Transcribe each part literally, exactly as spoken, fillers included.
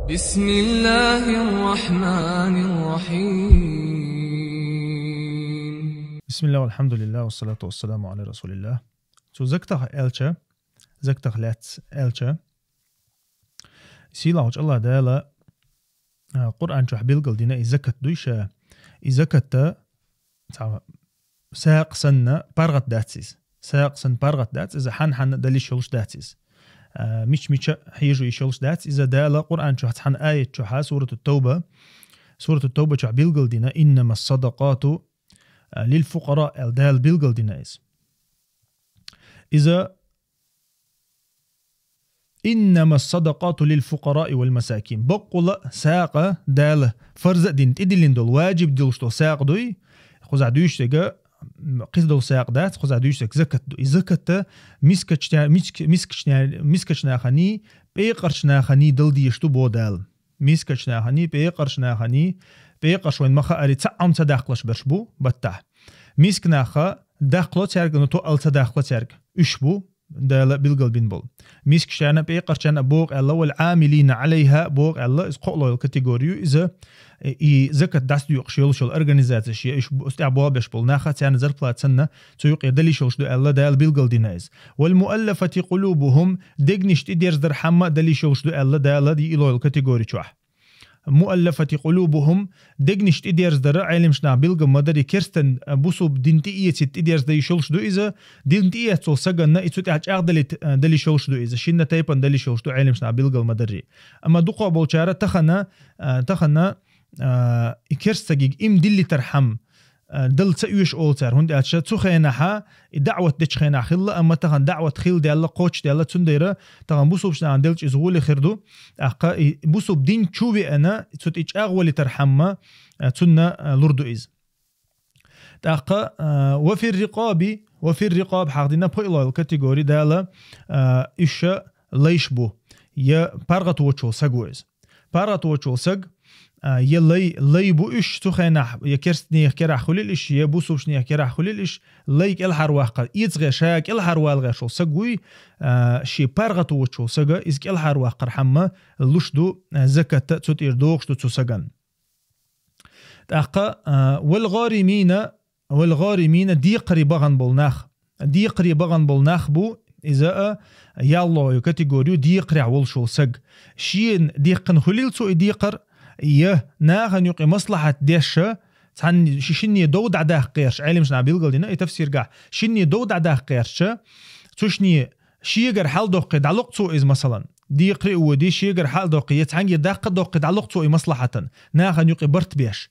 بسم الله الرحمن الرحيم. بسم الله والحمد لله والصلاة والسلام على رسول الله. Цу закатах аьлча, закатах лаьцна аьлча, сийлахьчу Аллах Дала, а, Къуръан чохь билгал дина и закат дуй ша. И закатта цхьа сакъа санна паргӀат дац иза. Сакъа санна паргӀат дац иза, хьан-хьанна дала йиш йолуш дац иза. А, мича-мича хьежо йиш йолуш дац иза. Дала Къуръан чохь цхьана аят чохьа, Сурату Тауба, Сурату Тауба чохь билгал дина: «Иннама садакъату, а, лил фукъара», аьлла, Дала билгал дина иза. Иза: «Иннама садакъату лил фукъараи вал масакин». Баккъала сакъа Дала фарза а дина, тӀедиллина долу, важиб долуш долу сакъа дуй. Кхузахь дуьйцуш дерг, кхидолу сакъа дац, кхузахь дуьйцуш дерг закат ду. И закатта мискачна-, миск-, мискачна-, мискачу наханий, пекъарчу наханий дала дезаш ду, бо Дала. Мискачу наханий, пекъарчу наханий, пекъарш вайн ма хаари, цхьаъ а ца даккхалаш берш бу баттахь. Миск наха даккхало цаьрга, но тоъал ца даккхало цаьрга. Уьш бу Дала билгал бина болу. Мискачарна, пекъарчарна боху аьлла, вал Ӏамилина Ӏалайха боху аьлла, иза кхоалгӀа йолу категори ю, иза и закат дӀасадоькъуш йолуш йолу организацеш я, уьш бу-, уьш тӀехь болх беш болу наха, царна зарплата санна, цу юкъе дала йиш йолуш ду аьлла, Дала билгал дина иза. Вал муаллафати къулубухум, дегнаш тӀедерзадар хьамма дала йиш йолуш ду аьлла, Дала и лойла категори чохь. Муаллафати къулубухум, дегнаш тӀедерзадара, Ӏелимаш наха билгал ма дарий, керстан, а, бусулба дин тӀеэцийта тӀедерзадан йиш йолуш ду иза, дин тӀеэццо саганна, и цу тӀехь чӀагӀдалийта, а, дала йиш йолуш ду иза, шинна тайпана дала йиш йолуш ду, Ӏелимаш наха билгал ма дарий. Амма дукха болчара тахана, а, тахана, а, и керста сагиг им диллитар хьама, а, дала ца оьшу олу цара, хӀунда аьлча цу хенахьа и даъват дечу хенахь хилла, амма тахана даъват хилла даьлла, кхочушдаьлла, цундела тахана бусулбачу нахана делча иза гӀоле хир ду. ТӀаккха и бусулба дин чу веана, цу тӀе чӀагӀвалитар хьама, а, цунна, а, лур ду иза. ТӀаккха, а, ва фир рикъаби, ва фир рикъаб хьахдина пхоьалгӀа категори Дала, а, уьш лайш бу, я паргӀат воцуш волу саг ву иза. ПаргӀат воцуш волу саг, а, я лай, лай бу уьш цу хенахь, я керстанех керахь хуьлийла уьш, я бусулбачу нех керахь хуьлийла уьш, лай кӀелхьарваккхар, эцгӀе ша кӀелхьарвала гӀерташ волу саг вуй, а, шен паргӀат воцуш волу сага иза кӀелхьарваккхар хьама луш ду, а, закатта цу тӀера дохуш ду цу саган. ТӀаккха, а, вал гӀаримина, вал гӀаримина декхаре бахана болу нах. Декхаре бахана болу нах бу, иза а яллой категори ю, декхарехь волуш волу саг. Шена деккхина хуьлийла цо и декхар, я нахана юкъе маслахьат деш, цхьанна ши-, шинне дов дӀадаккха гӀерташ, Ӏелимаш наха билгал дина и тафсиргахь, шинне дов дӀадаккха гӀерташ, цу шинне шегара хьаладоккхий дӀалокху цо иза, масалан, декхаре а води, шегара хьаладоккхий, я цхьаьнгге даккха а доккхий дӀалокху цо и маслахьатан, нахана юкъе барт беш.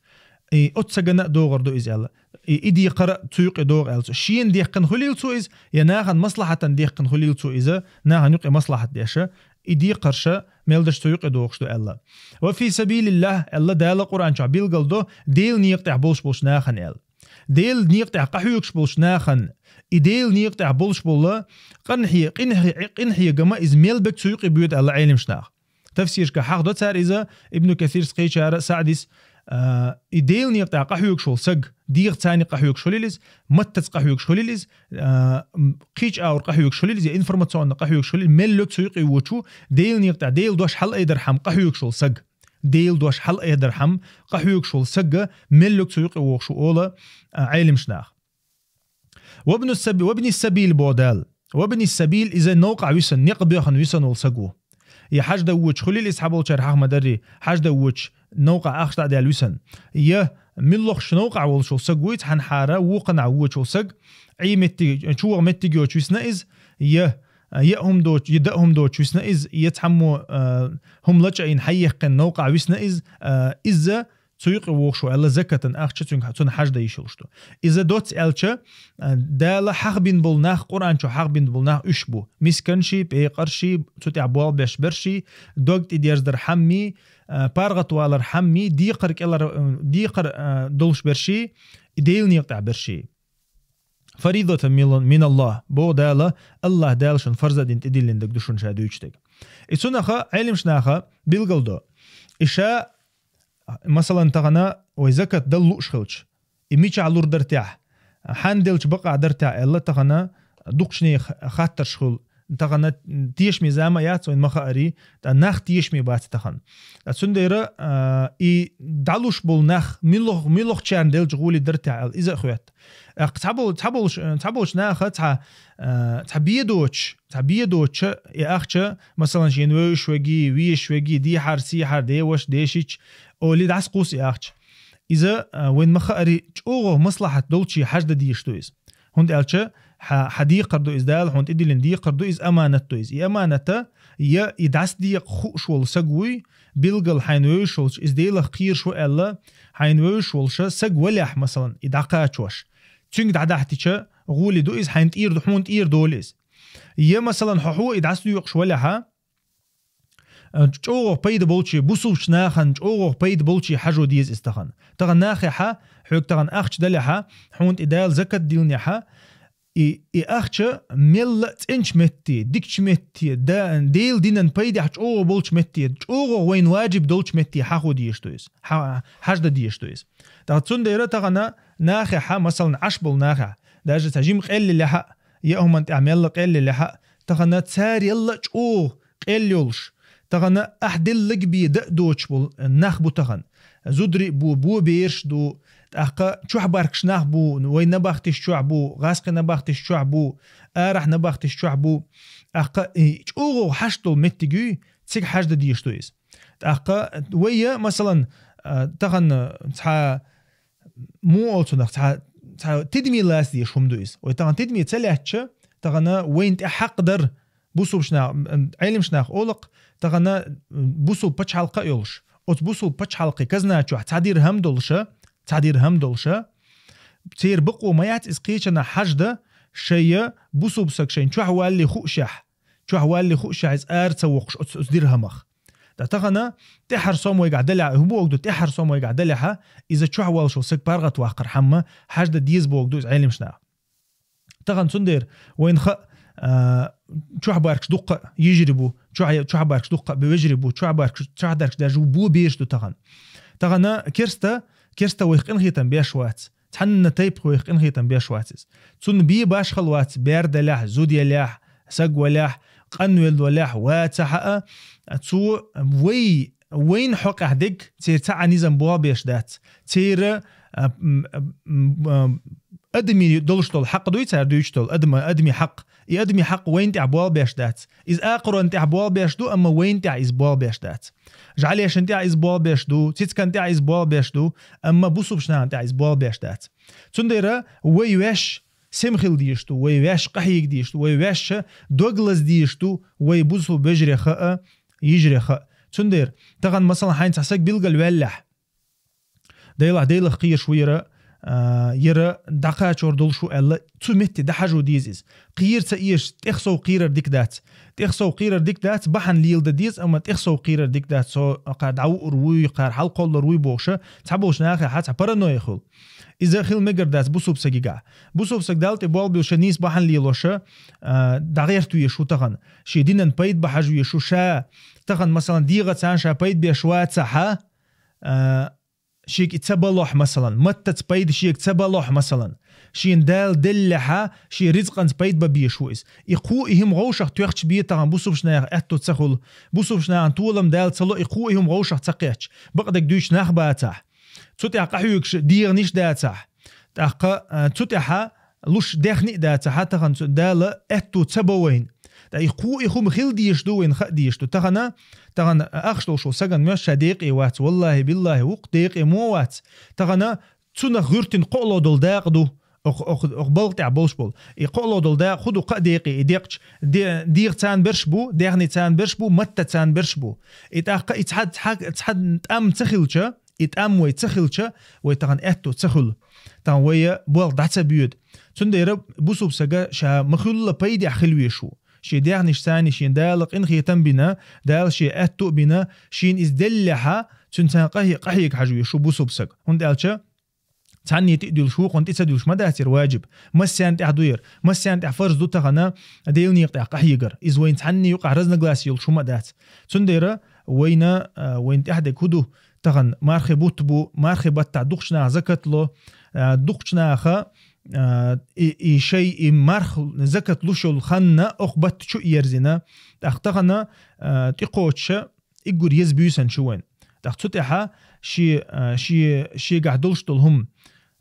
И оццу сагана а догӀур ду иза аьлла. И, и декхар а цу юкъе догӀу аьлла цо. Шена деккхина хуьлийла цо иза, я нахана маслахьатан деккхина хуьлийла цо иза, нахана юкъе маслахьат деша, и декхарша мел даш цу юкъе догӀуш ду аьлла. Ва фи сабилиллахь аьлла, Дала Къуръан чохь билгал до, Делан некъа тӀехь болуш болчу нахана аьлла. Делан некъа тӀехь къахьоьгуш болчу нахана, и Делан некъа тӀехь болуш болла, къинхье-, къинхье-, къинхьегама иза мел бега цу юкъе боьду аьлла Ӏелимаш наха. Тафсирашка хьахдо цара иза, Ибн Касирс, кхечара, СаӀдис, а, и Делан некъа тӀехь къахьоьгуш волу саг, дегӀаца къахьоьгуш хуьлийла иза, маттаца къахьоьгуш хуьлийла иза, а, м, кхечу агӀор къахьоьгуш хуьлийла иза, я информационно къахьоьгуш хуьлийла, мел лег цу юкъе вочу, Делан некъа тӀехь Делан дош хьалаайдар хьама къахьоьгуш волу саг. Делан дош хьалаайдар хьама къахьоьгуш волу саг, мел лег цу юкъе вохуш ву ола, а, Ӏелимаш наха. Вабну саби-, вабни сабил бо Дала. Вабни сабил иза новкъахь висина, некъ боьхна висина волу саг ву. Я хьажда вочу хуьлийла иза, хьаболчара хьаха ма дарри, хьажда вочу новкъахь ахча дӀа а даьлла висина. Я муьлххачу новкъахь волуш волу саг вуй, цхьанхьара вукханахь вочу волу саг, Ӏий метти-, чу ваха меттиг йоцуш висина иза, я, я хӀума доцу, я даа хӀума доцуш висина иза, я цхьаммо, а, хӀума лачкъийна хьаеккхина новкъахь висина иза, а, иза цу юкъе вохуш ву аьлла, закатан ахча цуьнга, цунна хьажда йиш йолуш ду. Иза доцца аьлча, а, Дала хьахбина болу нах, Къуръан чу хьахбина болу нах уьш бу. Мисканший, пекъарший, цу тӀехь болх беш берший, дог тӀедерзадар хьаммий, а, паргӀатвалар хьаммий, декхар кӀелар, а, декхар, а, долуш берший, и Делан некъа тӀехь берший. Фаридатан мин-, миналлахь, боху Дала, Аллах Дала шуна фарза дина тӀедиллина дерг ду шуна ша дуьйцуш дерг. И цунаха Ӏелимаш наха билгал до. И ша Масалан, тахана вай закат дала лууш хилча, и мичахь лур дара техь, хьан делча бакъахь дара техь аьлла, тахана дукхачу нехан хаттарш хуьлу, тахана тешаме зама яц вайн ма хаари, тӀа нах тешаме бац тахана. ТӀа цундера, а, и дӀалуш бол нах, милох, милохчарна делча гӀули дартя ал, иза а хвет. Ах, цхьа бол-, цхьа болш-, цхьа болш наха цхьа, а, цхьа бедоч, цхьа бедоча, и ахча, масалан, шен вевш веги, виш веги, дихар, сихар, деваш, дешич, оли дас кус и ахча. Иза, а, вайн ма хаари чӀогӀо маслахат долчи хьажда диш ду из. ХӀунда аьлча, хьа, хьа дийкъар ду из Дала, хьун тӀедиллин дийкъар ду из, аманат ду из. И аманата, я и дас дийкъ хуш вол саг вуй, билгал хьайн вевш волш, из Делах кхирш ву аьлла, хьайн вевш волша саг валях, масалан, и дӀакхачош. Цуьнг дӀадахьтича, гӀули ду из, хьайн тӀир ду, хьун тӀир доли из. Я, масалан, хьо хьо и дас дюкъш валяха, а, чӀогӀо пайда болчи, бусулч нахан чӀогӀо пайда болчи хьажо деза из тахан. Тахан нахе хьа, хьог тахан ахча даля хьа, хьун тӀи дал закат дилне хьа, и, и ахча мелла цӀенч метти, дикч метти, да, дел динан пайда чӀогӀо болч метти, чӀогӀо вайн ваджиб долч метти хьаху деш ду из. Хьа-, хьажда деш ду из. Тахан цундера тахана нахе хьа, масалан, аш бол нахе. Даже ца жим къелли леха, я хуман тӀа мелла къелли леха, тахана цар елла чӀогӀо къел йолш, тахана ахь деллаг бе да доч бол нах бу тахан. Зудри бу, бу берш ду, тӀаккха чухь баркш нах бу, вай набахтиш чухь бу, гӀаскхи набахтиш чухь бу, арахь набахтиш чухь бу. ТӀаккха, э, чӀогӀо хьаш дол меттигуй, цига хьажда деш ду из. ТӀаккха вайя, масалан, а, тахан, а, цхьа му олцунах, цхьа, цхьа тидми лас деш хум ду из. Вай тахан тидми ца лячча, тахана вайн тӀа хьакъ дар, бусулб шнах, м, м, гӀелим шнах олакъ, тахана, м, бусулб пачхьалкха йолш. Оц бусулб пачхьалкхи казна чухь цхьа дирхам долша, цхьа дирхам долша. Цер бакъо ма яц из кхечана хьажда, шайя бусулб саг шайн чухь валли хуъшехь. Чухь валли хуъшехь из ара ца вокхуш оц, оц дирхамах. Да тахана тӀехьар сом вайгахь даля, хӀу богду тӀехьар сом вайгахь даляха, иза чухь валшул саг паргӀат вахкар хьамма, хьажда дез богду из гӀелим шнах. Тахан цундер вайн ха, а, чухь баркш дуккха йижри бу, чухь, чухь баркш дуккха бе вежри бу, чухь баркш, чухь даркш даже бу берш ду тахан. Тахана керста, керста вайх къинхетам беш вац. Цхьанна тайпх вайх къинхетам беш вац из. Цун би баш хал вац, бер даляхь, зуд яляхь, саг валях, къанвел валях, ва ца хьаа, цу вай, вайн хьокъехь дег, цер ца а низам бо беш дац. Цера, а, м, м, а, адми долуш дол хьакъ дуй цар дуйч дол, адма, адми хьакъ. И адми хьакъ вайн тӀехь бо беш дац. Из акъуран тӀехь бо беш ду, амма вайн тӀехь из бо беш дац. Жалешин тӀехь из бо беш ду, цицкан тӀехь из бо беш ду, амма бусубшнан тӀехь из бо беш дац. Цундера вай веш, сем хил дийш ду, вай ваьш къахьийг дийш ду, вай ваьш доглаз дийш ду, вай бусу бежре хаа, йижре хаа. Цундер, тахан масалан хьайн цхьа саг билгал ваьллахь. Дайлах, дайлах кхийш ву яра, а, яра дакхачор долшу аьлла, цу метте дахьажу дизис. Кхийр ца еш, тӀехсов кхийрар дик дац. ТӀехсов кхийрар дик дац, бахьан лил да диз, амма тӀехсов кхийрар дик дац, со акъа даур вуй, къар хьалколлар вуй бохша, цхьа болш нахе хьа цхьа параноя хул. Иза хил мегар дац бусуб сагига. Бусуб саг дал тӀе болбил ша нийс бахьан лело ша, а, дагъерт веш ву тахан. Ши динан пайд бахьаж веш ву ша. Тахан, масалан, дигъа цан ша пайд беш ваца хьа, а, шиги ца балохь, масалан, маттац пайд шиги ца балохь, масалан. Шин дал делле хьа, ши ризкъанц пайд ба беш ву из. И ху и хим гъовшах тохч бе тахан бусубш наях аьтту ца хул. Бусубш нахан толам дал цало и ху и хим гъовшах ца кхетч. Бакъдак дуйч нах бацахь. Цу тӀехь къахьуьгаш дегӀаниш дацахь. ТӀаккха, а, цу тӀехьа луш дехни а дацахьа тахан цу Дала аьтту ца бо вайн. ТӀа и ху и хум хил дийш ду, вайн ха дийш ду. Тахана, тахан ахш долшу саган меш ша декъе вац, валлахи, биллахи, вукх декъе мо вац. Тахана цунах гӀуьртин кхоло дол дакъ ду. Ох, ох, ох балгъ тӀехь болш бол. И кхоло дол дакъ худу кха декъе, и декъч, де-, дигъ цан берш бу, дехни цан берш бу, матта цан берш бу. И тӀаккха и цхьа, цхьа, цхьа тӀам ца хилча, и тӀам вай ца хилча, вай тахан аьтту ца хуьлу. Тахан вайя болх дӀа ца боьду. Цундера бусуб сага ша ма хуьлла пайдехь хил веш ву. Ши дехниш цани шин Дала къинхетам бина, Дала ши аьтту а бина, шин из деллехьа, цун цан къахи-, къахьега хьажу веш ву бусуб саг. ХӀунда аьлча, цхьанне тӀе а дуьлуш ву, къон тӀе ца дуьлуш ма дацир ваджиб. Массян тӀехь дуйр. Массян тӀехь фарз ду тахана, делнийкъ тӀехь къахьегар. Из вайн цхьанне юкъа разногласие йолуш хӀума дац. Цундера вайна, а, вайн тӀехь дег хӀу ду, тахан мархи бутт бу, мархи баттахь дукхчу наха закат ло, а, дукхчу наха, а, и, и шай, и марх закат луш йола ханна оху батта чу а ерзина, тӀаккха тахана, а, тӀекхочуша иггур еза буьйсанна шу вайн. ТӀаккха цу тӀехьа ши, а, ши, шегахь долуш долу хӀума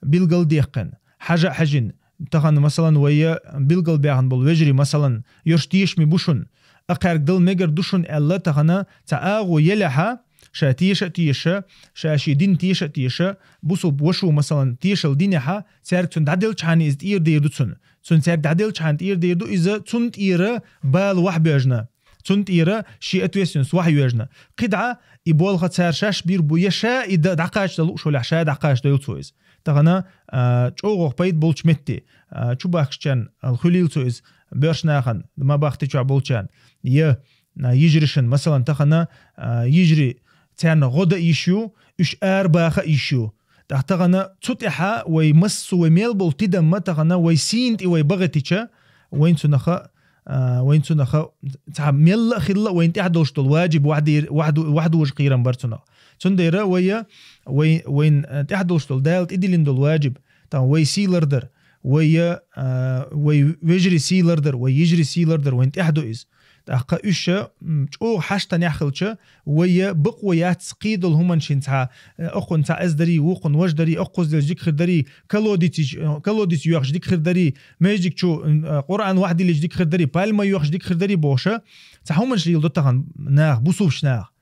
билгал дехкина, хьажа а хьаьжина, тахана, масалан, вайя билгал баьхна болу вежарий, масалан, йорш тешаме бу шуна, акхаьрга дала мегар ду шуна аьлла, тахана цхьа агӀо елехьа, ша теша а теша, ша шен дин теша а теша, бусулба вашо, масалан, тешал динехьа, цаьрга цунна дӀаделчхьана иза тӀера дер ду цунна. Цунна цаьрга дӀаделчхьана тӀера дер ду иза, цунна тӀера бала вахьа боьжна. Цунна тӀера шен ответственность вахьа йоьжна. КхидӀа, и болха цара шаьш бийр бу, я ша и да-, дӀакхача дан лууш волехь, ша дӀакхача дойла цо иза. Тахана, а, чӀогӀа пайда болчу метте, а, чу бахкачарна, а, хуьлийла цо иза, боьрша нахана, ма бахти чохь болчарна, я, а, йижаришна, масалан, тахана, а, йижари царна гӀо дан йиш ю, уьш ара баха а йиш ю. ТӀаккха тахана цу тӀехьа вай массо а вай мел болу тидамма тахана вай сийна тӀе вай багӀитича, вайн цунаха, а, вайн цунаха цхьа мелла а хилла а вайн тӀехь долуш долу ваджиб вахьди-, вахьду-, вахьдужа кхийрам бар цунах. Цундела вайя, вай, вайн, а, тӀехь долуш долу Дала тӀедиллина долу ваджиб, тахана вай сий лардар, вайя, а, вай вежарий сий лардар, вай йижарий сий лардар, вайн тӀехь ду иза. ТӀаккха уьш, м, чӀогӀа хьаштанехь хилча, вайя бакъо яц кхийдолу хӀуманшин цхьа, э, окхунна цхьа эза дарий, вукхунна важа дарий, оккхузделча дика хир дарий, колодецич-, э, колодец йоьхуш дика хир дарий, междик чу, м, э, Къуръан вахьдилича дика хир дарий, пальма йоьхуш дика хир дарий бохуша, цхьа хӀуманаш лийла ду тахана нах, бусулбаш нах.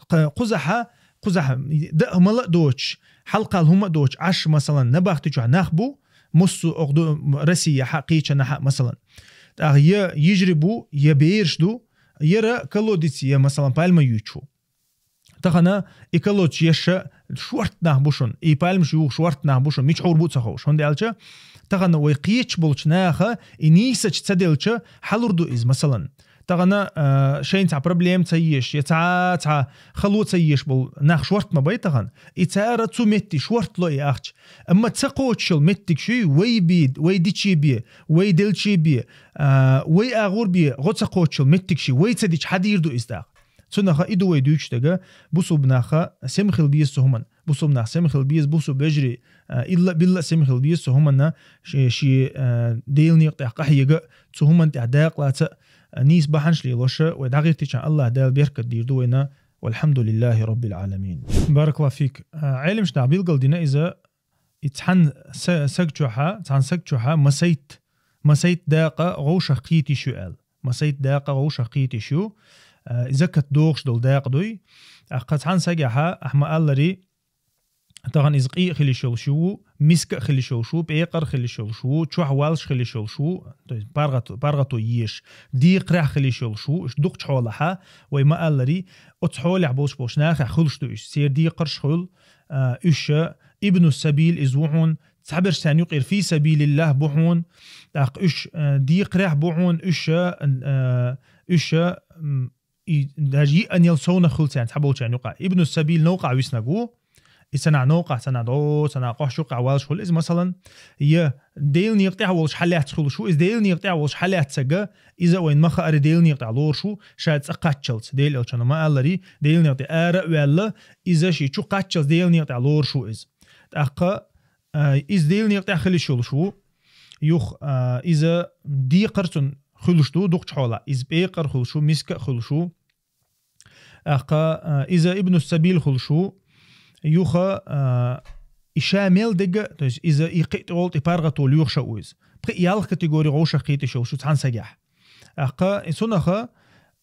Кх-, кхузахьа, кхузахьа, д-, мала а доцуш, хьалкхал хӀума а доцуш, Ӏаш, масалан, набахти чохь нах бу, муссу а ду, Россияхьа, кхечанахьа, масалан. ТӀаккха я йижри бу, я бераш ду, яра колодец, я, масалан, пальма юьйчу. Тахана и колодец еша шорт нах бу шун, и пальмаш юха шорт нах бу шун, мича хьур бу ца ховш. ХӀунда аьлча, тахана вай кхеча болчу наха и нийсача ца делча, хьалур ду иза, масалан. Тахана, а, шайн цхьа проблема ца еш, я цхьа, цхьа хало ца еш болу нах шорт ма бай тахана. И цара цу метте шорт ло и ахча. Амма ца кхочушал меттиг шуй, вай бе, вай дичи бе, вай делчи бе, а, вай агӀур бе, гӀо ца кхочушал меттиг ши, вай ца дичи хьадийр ду иза тӀаккха. Цунаха и ду вай дуьйцуш дага, бусулбанаха сема хила беза цу хӀуман. Бусулбанах сема хила беза, бусулба вежарий, а, илла-билла сема хила беза цу хӀуманна, ши, ши, а, Делан некъа тӀехь къахьега, цу хӀуман тӀехь дакъалаца, а, нийса бахьанаш лелоша, вай дӀагӀиртичан Аллах Дала беркат дийр ду вайна. Валхьамдулиллахи Раббил Ӏаламин. Баракаллаху фик. А, Ӏелимаш нах билгал дина иза, и цхьан са-, саг чохьа, цхьан саг чохьа масайт, масайт дакъа гӀовшах кхийти шу аьлла. Масайт дакъа гӀовшах кхийти шу, а, и закат дохуш долу дакъа дуй. Ахьа цхьан сагехьа, ахьа ма аллари, тахана иза къий а хилиш йолуш ю, миска а хилиш йолуш ю, пӀекъар а хилиш йолуш ю, чохь валш хилиш йолуш ю, то есть паргӀат-, паргӀато еш, декхарехь хилиш йолуш ю, уьш дукхачу хьолахьа, вай ма аллари, оцу хьолехь болуш болуш нахехь хуьлуш ду уьш, церан декхарш хуьлу, а, уьш, ибну сабил иза ву хьуна, цхьаберш царна юкъера фи сабилиллах бу хьуна, тӀаккха уьш, а, декхарехь бу хьуна, уьш, а, уьш, м, и даже йиъанел совнах хуьлу царна цхьаболчарна юкъа. Ибну сабил новкъахь виснаг ву, и санахь новкъахь, санахь до, санахь къохь чу къахь валш хуьлу иза, масалан, я Делан некъа тӀехь волуш хьалаьцна хуьлуш ву, иза Делан некъа тӀехь волуш хьалаьццага, иза вайн ма хаари Делан некъа тӀехь лоруш ву, ша цӀа кхаччалц, Делан элчано ма аллари, Делан некъа тӀе ара а ваьлла, иза ши чу кхаччалц Делан некъа тӀехь лоруш ву иза. ТӀаккха, а, иза Делан некъа тӀехь хилиш йолуш ву, юха, а, иза декхар цунна хуьлуш ду, дукхачу хьолахь, иза пӀекъар хуьлуш ву, миска а хуьлуш ву. ТӀаккха, а, иза ибну сабил хуьлуш ву, юха, а, и ша мел дега, то есть иза и кхиъ тӀе волу тӀе паргӀато лоьхуш а ву иза. Пхи ялх категори гӀовшах кхийти шел шу цхьан сагехь. ТӀаккха и цунаха,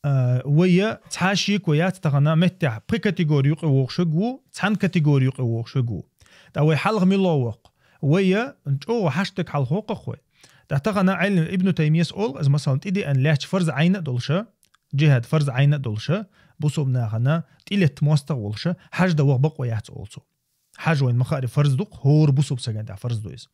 а, вайя цхьа шеко яц тахана меттехь, пхи категори юкъе вохуш вегу ву, цхьан категори юкъе вохуш вегу ву. ТӀа вай хьалха мила воккху? Вайя чӀогӀа хьаштаг хьалха воккхах вай. ТӀа тахана Ӏелим Ибну Таймияс олу, иза, масалан, тӀедеана лаьтташ фарз Ӏайна а долуша, джихад фарз Ӏайна а долуша, бусулба нахана тӀилетта мостагӀа волуша, хьажда ваха бакъо яц олу цо. Хьаж вайн ма хаари фарз ду-кх, хӀора бусулба саган тӀехь фарз ду иза.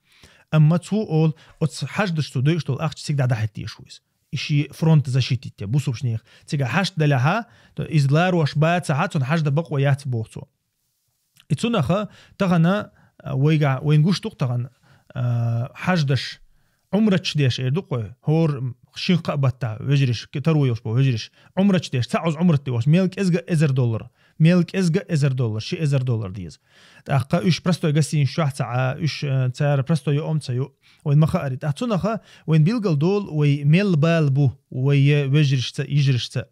Амма цо олу, оцу хьаждаш цо дойуш долу ахча цига дӀадахьийтеш ву иза. И ши фронт защитить, бусулбаш неха. Цига хьашт даляхьа, то иза ларош бацахьа, цунна хьажда бакъо яц боху цо. И цунаха тахана, а, вайга, вайн гуш ду-кх тахана, а, хьаждаш, Ӏумратчу деш эр ду-кх вай, хӀора шин кхаъ баттахь вежариш, ки таро йолуш бо вежариш. Ӏумратчу деш, цхьа Ӏуз Ӏумрат де ваш, мел кӀезга эзар доллар. Мел кӀезга эзар доллар, ши эзар доллар деза. ТӀаккха уьш простой гостиница чохь ца Ӏа, уьш, э, цара простой йоӀам ца ю, вайн ма хаари. ТӀаккха цунах вайн билгал долу вай мел бала бу, вай вежаршца, йижаршца.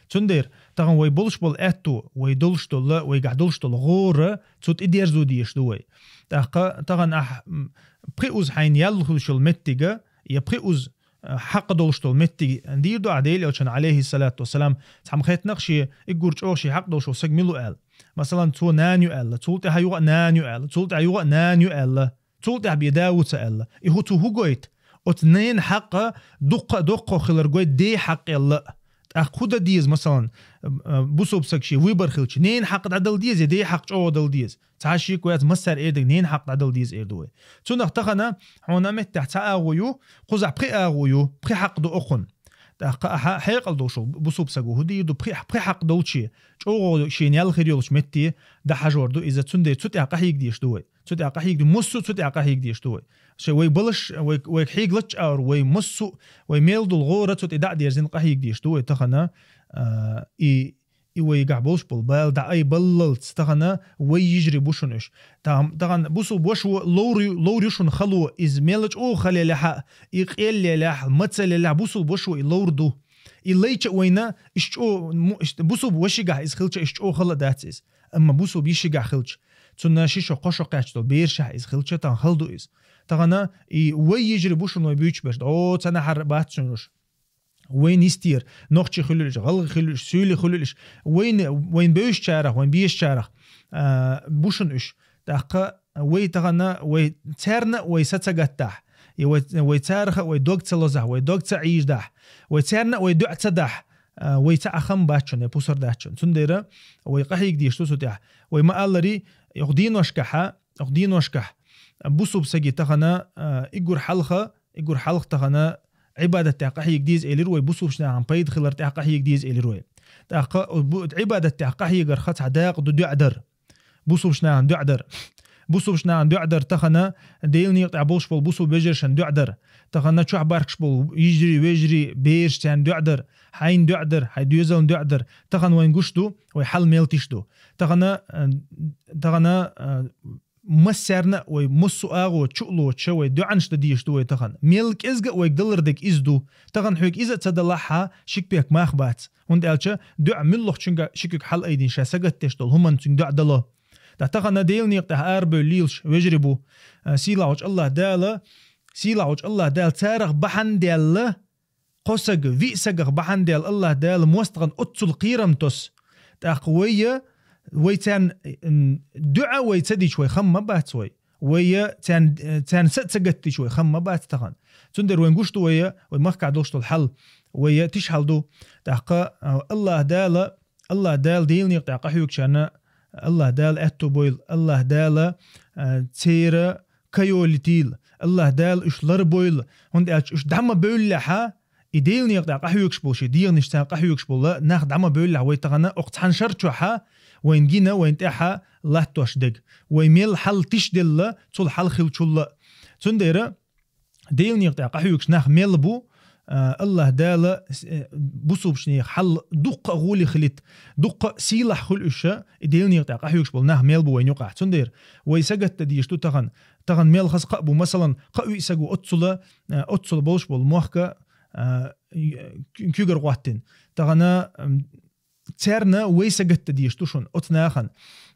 Цундела тахана вай болуш болу аьтту, вай долуш долу, вайгахь долуш долу гӀора, цу тӀе дерзо дезаш ду вай. ТӀаккха тахана ахь, м, пхи уз хьайна ял хуьлуш йолу меттига, я пхи уз, а, хьакъ долуш долу меттиг дийр ду ахь Делан Элчанна, алейхиссалату вассалам, цхьамма хеттинах шен иггур чӀогӀа шен хьакъ долуш волу саг мила ву аьлла. Масалан, цо нана ю аьлла, цул тӀаьхьа юха а нана ю аьлла, цул тӀаьхьа юха а нана ю аьлла, цул тӀаьхьа бен да ву ца аьлла. И хӀу цу хӀу гойту? Оцу ненан хьакъ дуккха а доккхо хилар гойту ден хьакъ аьлла. ТӀаккха хӀу дан деза, масалан, а, бусулба саг шен выбор хилча, ненан хьакъ дӀадала деза, я ден хьакъ чӀогӀа дала деза? Цхьа шико яц, массаьрга эр дерг ненан хьакъ дӀадала деза эр ду вай. Цунах тахана хьуна меттехь цхьа агӀо ю, кхузахь пхи агӀо ю, пхи хьакъ ду окхунна. ТӀаккха ахьа хьекъал долуш волу бусулба саго хӀу дийр ду, пхи, пхи хьакъ долче, чӀогӀа шен ял хир йолчу метте дӀахьажор ду иза, цундела цу тӀехь къахьийга дезаш ду вай. Цу тӀехь къахьийга ду, массо а цу тӀехь къахьийга дезаш ду вай. Шайн вай балаш, вай, вай хьийга лачча агӀор, вай массо а, вай мел долу гӀора цу тӀе дӀа а дерзина къахьийга дезаш ду вай тахана, а, и И вайгахь болуш болу бала дӀа ай баллалц тахана вай йижарий бу шуна уьш. Тахана, тахана бусулба вашо ловр ю, ловр ю шуна хало, иза мел чӀогӀа хала елахь а, и къел елахь, мацалла елахь, бусулба вашо и ловр ду. И лайча а вайна, иш чӀогӀа, му-, иш, бусулба вашигахь иза хилча, иш чӀогӀа хала а дац иза. Амма бусулба йишигахь хилча, цунна ши шо, кхо шо кхаьчна долу берашахь иза хилча, тахана хала ду иза. Тахана и вай йижарий бу шуна вай буьйцуш берш. О, цхьанахьар бац шуна уьш. Вайн йистера, нохчий хуьлуьлуш, гӀалгӀай хуьлуьлуьш, суьйлий хуьлуьлуьш, вайн, вайн бевзачарах, вайн безачарах, а, бу шуна уьш. ТӀаккха вай тахана, вай царна а вай са ца гаттахь, и вай, вай царах а вай дог ца лозахь, вай дог ца Ӏийжадахь, вай царна а вай дуӀа ца дахь, а, вай цхьа а хам бац шуна, я пусар дац шуна. Цундела вай къахьийга дезаш ду цу тӀехь. Вай ма-аллара, окху дийношкахьа, окху дийношкахь бусулба саги тахана, а, иггур хьалха, иггур хьалха тахана Ӏибадат тӀехь къахьийга деза элира вай, бусулбачу нахана пайда хилар тӀехь къахьийга деза элира вай. ТӀаккха бу-, Ӏибадат тӀехь къахьегарха цхьа дакъа ду дуӀа дар. Бусулбачу нахана дуӀа дар. Бусулбачу нахана дуӀа дар тахана, Делан некъа тӀехь болуш болу бусулба вежаршна дуӀа дар. Тахана чохь баркаш болу йижарий, вежарий, бераш царна дуӀа дар. Хьайна дуӀа дар, хьайн доьзална дуӀа дар. Тахана вайн гуш ду, вай хьал мел тиш ду. Тахана, а, тахана, а, массаьрна а вай массо а агӀо чу а лоцуша, вай дуӀанаш дан дезаш ду вай тахана. Мел кӀезга а вайга далар дерг иза ду. Тахана хьоьга иза а ца далахьа, ши кепек мах бац. ХӀунда аьлча дуӀа муьлххачуьнга ши куьг хьалаайдина ша сагатдеш долу хӀуманна цуьнга дуӀа дало. Ткъа тахана Делан некъа тӀехь арабевлла лелаш вежарий бу, а, сийлахьчу АллахӀ Дала, сийлахьчу АллахӀ Дала царах бахьана даьлла, кхо саг, виъ сагах бахьана даьлла АллахӀ Дала мостагӀан оццул кхерам тосу. ТӀаккха вайя, вай царна, м, дуӀа вай ца дича, вай хам ма бац вай. Вайя царна, царна са а ца гатдича, вай хам ма бац тахана. Цундела вайн гуш ду вайя, вай махкахь долуш долу хьал, вайя тиша хьал ду. ТӀаккха, а, АллахӀ Дала, АллахӀ Дала Делан некъа тӀехь къахьоьгучарна АллахӀ Дала аьтту бойла, АллахӀ Дала, а, церан кайолитийла, АллахӀ Дала уьш ларбойла, хӀунда аьлча уьш дӀа ма бевллехьа, и Делан некъа тӀехь къахьоьгуш болу, шен дегӀанаш царна къахьоьгуш болу нах дӀа ма бевллехь вай тахана, окху цхьана шар чохьа вайн гина, вайн тӀаьхьа латтош дерг. Вай мел хьал тиша делла, цул хьал хилчулла. Цундела Делан некъа тӀехь къахьоьгуш нах мел бу, а, АллахӀ Дала, с-, э, бусулбачу нехан хьал дуккха а гӀоле хилийта, дуккха а сийлахь хуьлу уьш, и Делан некъа тӀехь къахьоьгуш болу нах мел бу вайн юкъахь. Цундела вай сагатдан дезаш ду тахана. Тахана мел хаза кхаъ бу, масалан, кхо-виъ саго оццула, а, оццула болуш болу мохка, а, ю-, куьйгара гӀоттина. Тахана, м, царна вай сагатдан дезаш ду шуна, оцу нахана.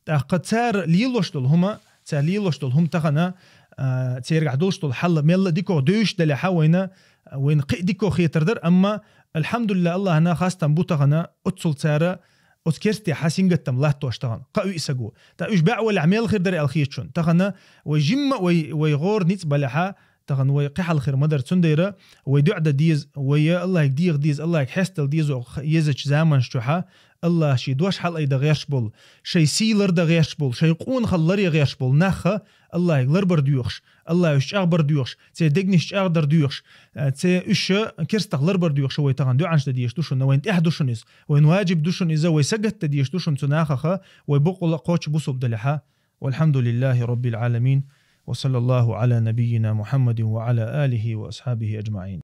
ТӀаккха цара лелош долу хӀума, цара лелош долу хӀума тахана, а, церагахь долуш долу хьал мелла а дикох девзаш далехьа вайна, вайна кхин а дикох хетар дара, амма, алхьамдулиллахӀ, АллахӀана хастам бу тахана, оццул цара оцу керстехьа сингаттам латтош тахана, кхо-виъ саго. Ткъа уьш баьӀ валехь мел хир дара аьлла хета шуна. Тахана вай жимма а вай, вай гӀора ницкъ балехьа, тахана вай кхин хьал хир ма дара. Цундела вай дуӀа дан деза, вай АллахӀе дегӀа деза, АллахӀе хьестадала деза оха езачу заманаш чохьа, АллахӀа шен дош хьалаайдан гӀерташ болу, шайн сий лардан гӀерташ болу, шайн къонахалла ларъян гӀерташ болу нахха АллахӀе ларбар доьхуш, АллахӀа уьш чӀагӀбар доьхуш, церан дегнаш чӀагӀдар доьхуш, а, церан уьш керстах ларбар доьхуш вай тахана дуӀанаш дан дезаш ду шуна, вайна тӀехь ду шуна иза, вайна ваджиб ду шуна иза, вай сагатдан дезаш ду шуна цу нахаха, вай боккъала а кхоччуш бусулба далехьа. والحمد لله رب العالمين، وصلى الله على نبينا محمد وعلى آله وأصحابه أجمعين.